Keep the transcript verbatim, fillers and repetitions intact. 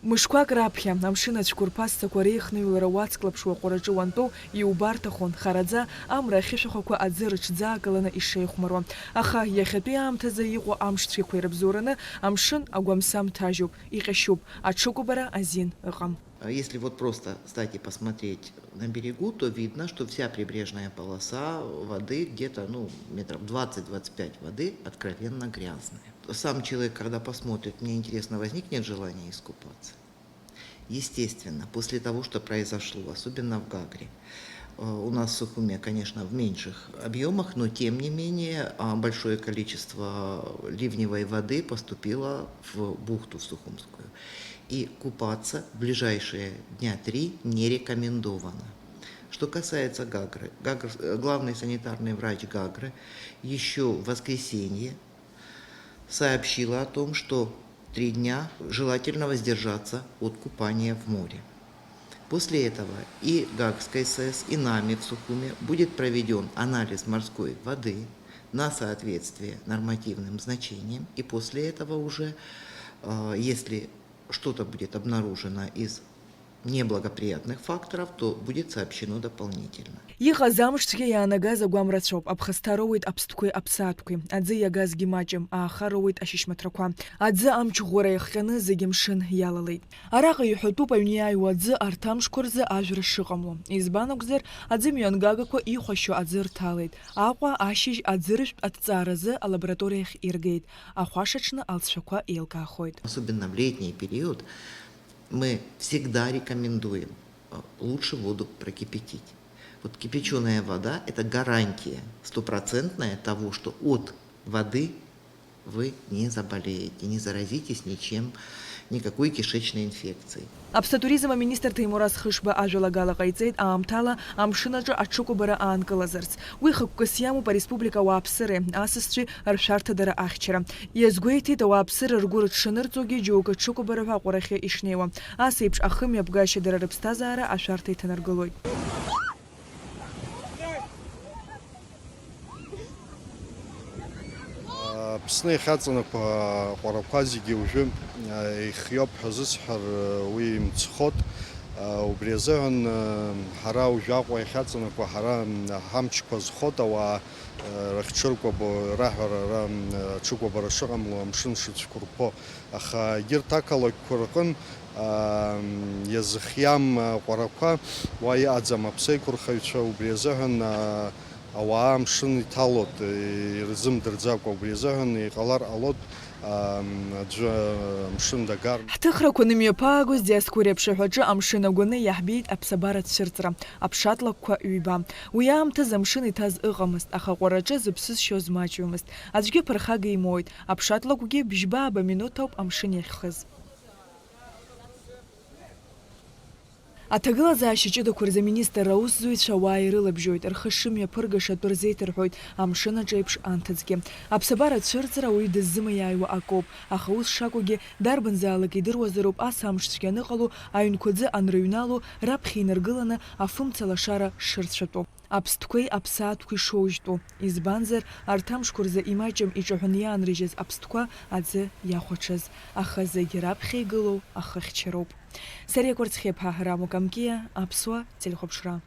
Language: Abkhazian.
Мышқәак раԥхьа, амшын ацәқәырԥа ссақәа реихныҩлара уацклаԥшуа аҟәараҿы уантәоу, иубарҭахон, хараӡа, амра ахьышәахәақәа аӡы рыҽӡаакыланы ишеихәмаруа. Аха иахьатәи аамҭазы иҟоу амшцәгьақәа ирыбзоураны, амшын агәамсам ҭажьуп, иҟьашьуп, аҽыкәабара азин ыҟам. А если вот просто встать и посмотреть на берегу, то видно, что вся прибрежная полоса воды где-то, ну, метров двадцать-двадцать пять воды откровенно грязная. Сам человек, когда посмотрит, мне интересно, возникнет желание искупаться. Естественно, после того, что произошло, особенно в Гагре, э, у нас в Сухуме, конечно, в меньших объемах, но тем не менее а, большое количество ливневой воды поступило в бухту в Сухумскую. И купаться в ближайшие дня три не рекомендовано. Что касается Гагры, Гагр, э, главный санитарный врач Гагры еще в воскресенье сообщила о том, что три дня желательно воздержаться от купания в море. После этого и Гагской СЭС, и нами в Сухуме будет проведен анализ морской воды на соответствие нормативным значениям. И после этого уже, э, если что-то будет обнаружено из неблагоприятных факторов, то будет сообщено дополнительно. Иҟаз амш цәгьа иаанагаз агәам рацәоуп, аԥхасҭа роуеит аԥстәқәеи аԥсаатәқәеи, аӡы иагазгьы маҷым, ааха роуеит ашьышьмаҭрақәа. Аӡы амч ӷәӷәара иахҟьаны зегь амшын иалалеит. Араҟа иҳәатәуп аҩны иааиуа аӡы арҭ амшқәа рзы ажәра шыҟамло. Избан акәзар, аӡымҩангагақәа ихәашьо аӡы рҭалеит. Аҟәа, ашьыжь, аӡыржәтә аҭҵааразы алабораториахь иргеит. Ахәашаҽны алҵшәақәа еилкаахоит. Особенно в летний период мы всегда рекомендуем э, лучше воду прокипятить. Вот кипяченая вода – это гарантия стопроцентная того, что от воды вы не заболеете, не заразитесь ничем, никакой кишечной инфекцией. Аԥсны атуризм аминистр Ҭемураз Хышба ажәалагала ҟаиҵеит аамҭала амшын аҿы аҽыкәабара аанкылазарц. Уи хықәкыс иамоуп ареспублика ауааԥсыреи асасцәеи ршәарҭадара ахьчара. Иазгәеиҭеит, ауааԥсыра ргәы рыҽшанырҵогьы џьоукы аҽыкәабара ҳәа аҟәарахьы ишнеиуа. Ас еиԥш ахымҩаԥгашьа дара рыԥсҭазаара ашәарҭа иҭанаргылоит. Аԥсны иахьаҵанакуа аҟәарақәа зегьы уажәы еихиоуп ҳәа зысҳәар уи мцхәыт. Убри азыҳәан ҳара уажәы Аҟәа иахьаҵанакуа ҳара ҳамчқәа зхоит, ауаа рыхцәыркәабо раҳәара, ара аҽыкәабара шыҟамло, амшын шыцәқәырԥо. Аха егьырҭ ақалақьқәа рҟын иазыхиам аҟәарақәа уа иҟаӡам аԥсеиқәырхаҩцәа, убри азыҳәан ауаа амшын иҭалоит ирзымдырӡакәа, убри азыҳәан иҟалар ҟалоит аӡәы амшын дагар. Ҳҭыхрақәа нымҩаԥаагоз Диаскуриа аԥшаҳәаҿы амшын агәаны иаҳбеит аԥсабара цәырҵра, аԥшатлакәқәа ҩба. Уи аамҭаз амшын иҭаз ыҟамызт, аха аҟәараҿы зыԥсы зшьоз маҷҩымызт. Аӡәгьы ԥырхага имоуит, аԥшатлакәгьы бжьба-ааба минуҭ ауп амшын иахьхыз. Аҭагылазаашьа ҷыдақәа рзы аминистр аусзуҩцәа ауаа ирылабжьоит, рхы шымҩаԥыргаша атәы рзеиҭарҳәоит амшын аҿеиԥш анҭыҵгьы. Аԥсабара ацәырҵра ауаҩы дыззымаиааиуа акоуп, аха ус шакәугьы дарбанзаалак идыруазароуп ас амш цәгьа аныҟало, аҩнқәа аӡы анрыҩнало, раԥхьа инаргыланы афымца лашара шырцәатәу. Аԥстәқәеи аԥсаатәқәеи шоужьтәу. Избанзар, арҭ амшқәа рзы имаҷым иҿаҳәаны иаанрыжьыз аԥстәқәа аӡы иахәаҽыз, аха зегь раԥхьа игылоу ахыхьчароуп. Сариа Кәарцхиаԥҳа, Рамо Камкиа, Аԥсуа телехәаԥшра.